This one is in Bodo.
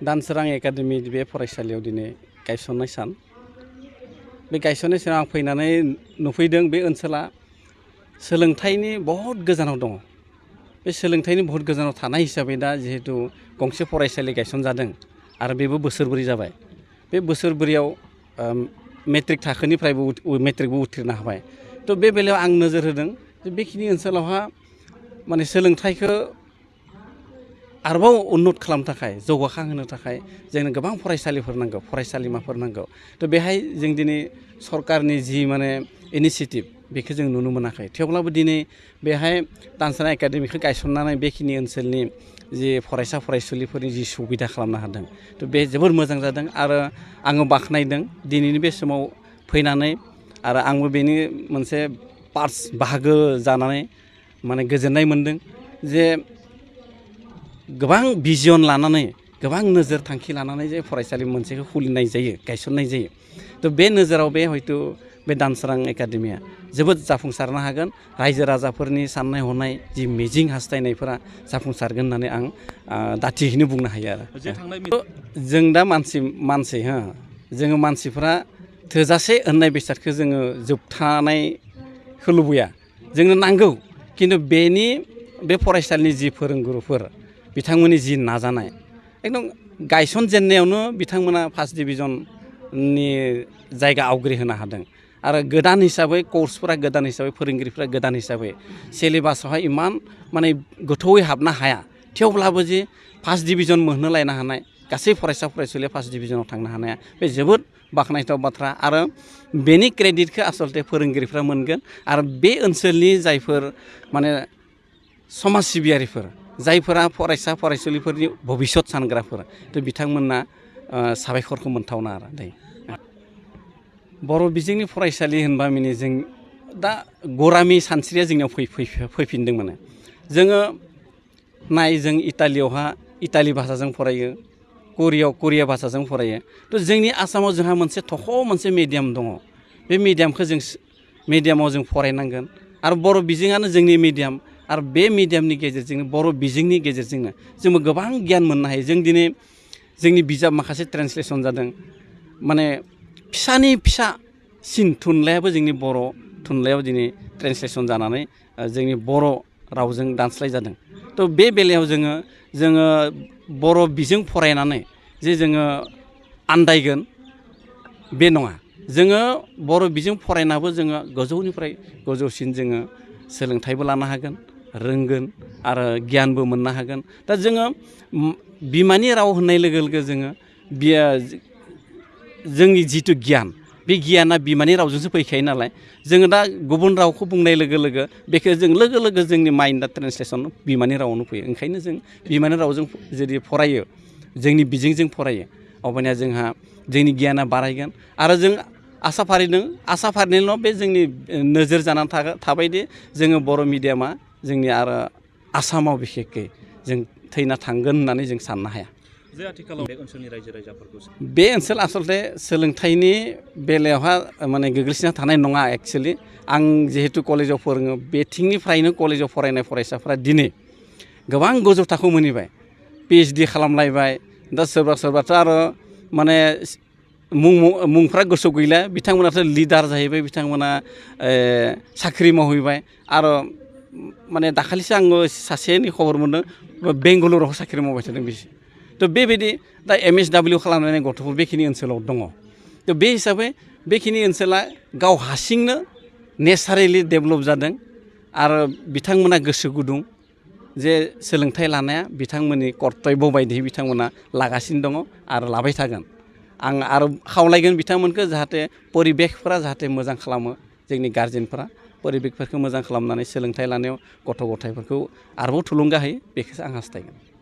दानसोरां एकाडेमि बे फरायसालियाव दिनै गायसननाय सान बे गायसननाय सानाव आं फैनानै नुफैदों बे ओनसोला सोलोंथाइनि बहुत गोजानाव दङ बे सोलोंथाइनि बहुत गोजानाव थानाय हिसाबै दा जिहेतु गंसे फरायसालि गायसनजादों आरो बेबो बोसोरब्रै जाबाय बे बोसोरब्रैयाव मेट्रिक थाखोनिफ्रायबो मेट्रिकबो उथ्रिनो हाबाय थ' बे बेलायाव आं नोजोर होदों जे बेखिनि ओनसोलावहा माने सोलोंथाइखौ आरोबाव उन्नत खालामनो थाखाय जौगाखांहोनो थाखाय जोंनो गोबां फरायसालिफोर नांगौ फरायसालिमाफोर नांगौ थ' बेहाय जों दिनै सरकारनि जि माने इनिसियेटिभ बेखौ जों नुनो मोनाखै थेवब्लाबो दिनै बेहाय दानसोरां एकाडेमिखौ गायसननानै बेखिनि ओनसोलनि जि फरायसा फरायसुलिफोरनि जि सुबिदा खालामनो हादों थ' बे जोबोर मोजां जादों आरो आङो बाख्नायदों दिनैनि बे समाव फैनानै आरो आंबो बेनि मोनसे पार्ट्स बाहागो जानानै माने गोजोननाय मोनदों जे गोबां भिजन लानानै गोबां नोजोर थांखि लानानै जे फरायसालि मोनसेखौ खुलिनाय जायो गायसननाय जायो थ' बे नोजोराव बे हयथ' बे दानसोरां एकाडेमिया जोबोद जाफुंसारनो हागोन रायजो राजाफोरनि साननाय हनाय जि मिजिं हास्थायनायफोरा जाफुंसारगोन होननानै आं दाथिहैनो बुंनो हायो आरो जों दा मानसि जोङो मानसिफ्रा थोजासे होननाय बेसादखौ जोङो जोबथानायखौ लुबैया जोंनो नांगौ खिन्थु बे फरायसालिनि जि फोरोंगुरुफोर बिथांमोननि जि नाजानाय एकदम गायसनजेननायावनो बिथांमोना फार्स्ट डिभिजननि जायगा आवग्रिहोनो हादों आरो गोदान हिसाबै कर्सफोरा गोदान हिसाबै फोरोंगिरिफोरा गोदान हिसाबै सिलेबासावहाय इमान माने गोथौयै हाबनो हाया थेवब्लाबो जे फार्स्ट डिभिजन मोननो लायनो हानाय गासै फरायसा फरायसुलिया फार्स्ट डिभिजनाव थांनो हानाया बे जोबोद बाख्नायथाव बाथ्रा आरो बेनि क्रेडिटखौ आसलते फोरोंगिरिफ्रा मोनगोन आरो बे ओनसोलनि जायफोर माने समाज सिबियारिफोर जायफोरा फरायसा फरायसुलिफोरनि भबिष्यत सानग्राफोर थ' बिथांमोना साबायखरखौ मोनथावना आरो दायो बर' बिजोंनि फरायसालि होनबा माने जों दा गरामि सानस्रिया जोंनियाव फैफिनदों माने जोङो जों इटालियावहा इटालि भाषाजों फरायो करियाव करिया भाषाजों फरायो थ' जोंनि आसामाव जोंहा मोनसे मिडियाम दङ बे मिडियामाव जों फरायनांगोन आरो बर' बिजोङानो जोंनि मिडियाम आरो बे मिडियामनि गेजेरजोंनो बर' बिजोंनि गेजेरजोंनो जोङो गोबां गियान मोननो हायो जों दिनै जोंनि बिजाब माखासे ट्रेन्सलेसन जादों माने फिसानि फिसासिन थुनलाइयाबो जोंनि बर' थुनलाइयाव दिनै ट्रेन्सलेसन जानानै जोंनि बर' रावजों दानस्लाय जादों थ' बे बेलायाव जोङो बर' बिजों फरायनानै जे जोङो आन्दायगोन बे नङा जोङो बर' बिजों फरायनाबो जोङो गोजौनिफ्राय गोजौसिन जोङो सोलोंथाइबो लानो हागोन रोंगोन आरो गियानबो मोननो हागोन दा जोङो बिमानि राव होननाय लोगो लोगो जोङो जोंनि जिथु गियान बे गियाना बिमानि रावजोंसो फैखायो नालाय जोङो दा गुबुन रावखौ बुंनाय लोगो लोगो बेखौ जों लोगो लोगो जोंनि माइन्डआ ट्रेन्सलेसन बिमानि रावावनो फैयो ओंखायनो जों बिमानि रावजों जुदि फरायो जोंनि बिजोंजों फरायो अब्लानिया जोंहा जोंनि गियाना बारायगोन आरो जों आसा फारिनिल' बे जोंनि नोजोर जानानै थाबायदि जोङो बर' मिडियामा जोंनि आरो आसामाव बिखेखकै जों थैना थांगोन होननानै जों साननो हाया जे आथिखालाव बे ओनसोलनि रायजो राजाफोरखौ बे ओनसोल आसलते सोलोंथाइनि बेलायावहा माने गोग्लैसोना थानाय नङा एक्सुवेलि आं जिहेतु कलेजाव फोरोङो बेथिंनिफ्रायनो कलेजाव फरायनाय फरायसाफ्रा दिनै गोबां गोजौ थाखोआव मोनहैबाय PhD खालामलायबाय दा सोरबाथ' आरो माने मुंफ्रा गोसोआव गैला बिथांमोनाथ' लिडार जाहैबाय बिथांमोना साख्रि मावहैबाय आरो माने दाखालिसो आङो सासेनि खबर मोनदों बेंगालुरुआव साख्रि मावबाय थादों बिसोर थ' बेबायदि दा MSW खालामनाय गथ'फोर बेखिनि ओनसोलाव दङ थ' बे हिसाबै बेखिनि ओनसोला गाव हारसिंनो नेचारेलि डेभेलप जादों आरो बिथांमोना गोसो गुदुं जे सोलोंथाइ लानाया बिथांमोननि कर्तब्य बायदियै बिथांमोना लागासिनो दङ आरो लाबाय थागोन आं आरो खावलायगोन बिथांमोनखौ जाहाथे परिबेकफोरा जाहाथे मोजां खालामो जोंनि गारजेनफोरा परिबेकफोरखौ मोजां खालामनानै सोलोंथाइ लानायाव गथ' गथायफोरखौ आरोबाव थुलुंगा होयो बेखौसो आं हास्थायगोन